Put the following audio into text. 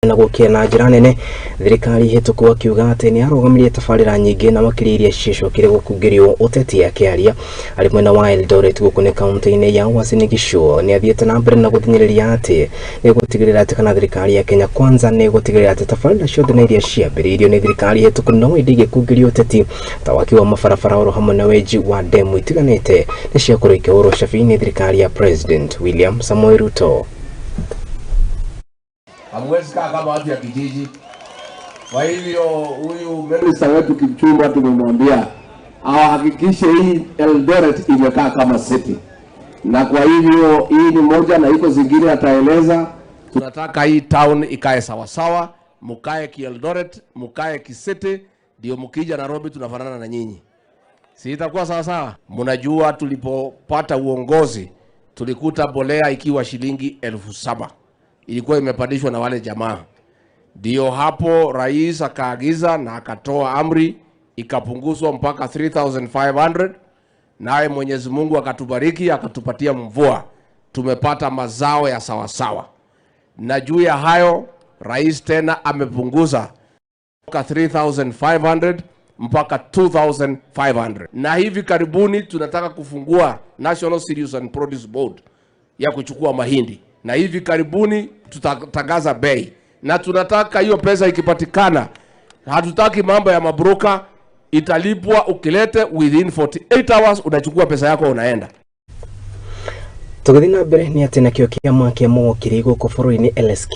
Na gũkia na njĩra nene thirikari hĩtũku, akiuga atĩ nĩ arũgamirie tabarĩra nyingĩ na makĩria iria ciacokire gũkungĩrio ũteti. Akĩaria arĩ mwena wa Eldoret gũkũ nĩ kaunti-inĩ ya Uasin Gishu, nĩ athiĩte na mbere na gũthing'ĩrĩria atĩ nĩ gũtigĩrĩra atĩ kana thirikari ya Kenya Kwanza nĩ gũtigĩrĩra atĩ tabarĩra ciothe na iria ciambĩrĩirio nĩ thirikari hĩtũku no ĩndĩ igĩkungĩrio ũteti ta waki wa mabarabara oro hamwe na wenji wa ndemu itiganĩte nĩ ciakorwo ikĩhũrwo cabi nĩ thirikari ya President William Samoei Ruto. Hamwezi kaa kama watu ya kijiji. Kwa hivyo huyu minister wetu Kipchumba tumemwambia ahakikishe hii Eldoret imekaa kama city, na kwa hivyo hii ni moja na iko zingine ataeleza. Tunataka hii town ikae sawasawa, mukae ki Eldoret, mukae ki city, ndio mkija Nairobi tunafanana na nyinyi, si itakuwa sawasawa? Mnajua tulipopata uongozi tulikuta bolea ikiwa shilingi 7,000, ilikuwa imepandishwa na wale jamaa. Ndio hapo rais akaagiza na akatoa amri ikapunguzwa mpaka 3500. Naye Mwenyezi Mungu akatubariki akatupatia mvua, tumepata mazao ya sawasawa. Na juu ya hayo rais tena amepunguza kutoka 3500 mpaka 2500, na hivi karibuni tunataka kufungua National Cereals and Produce Board ya kuchukua mahindi, na hivi karibuni tutatangaza bei, na tunataka hiyo pesa ikipatikana, hatutaki mambo ya mabroka, italipwa ukilete within 48 hours, unachukua pesa yako unaenda. Tũgĩthiĩ na mbere nĩ atĩ nakĩo kĩama kĩa mawakiri gũkũ bũrũri-inĩ LSK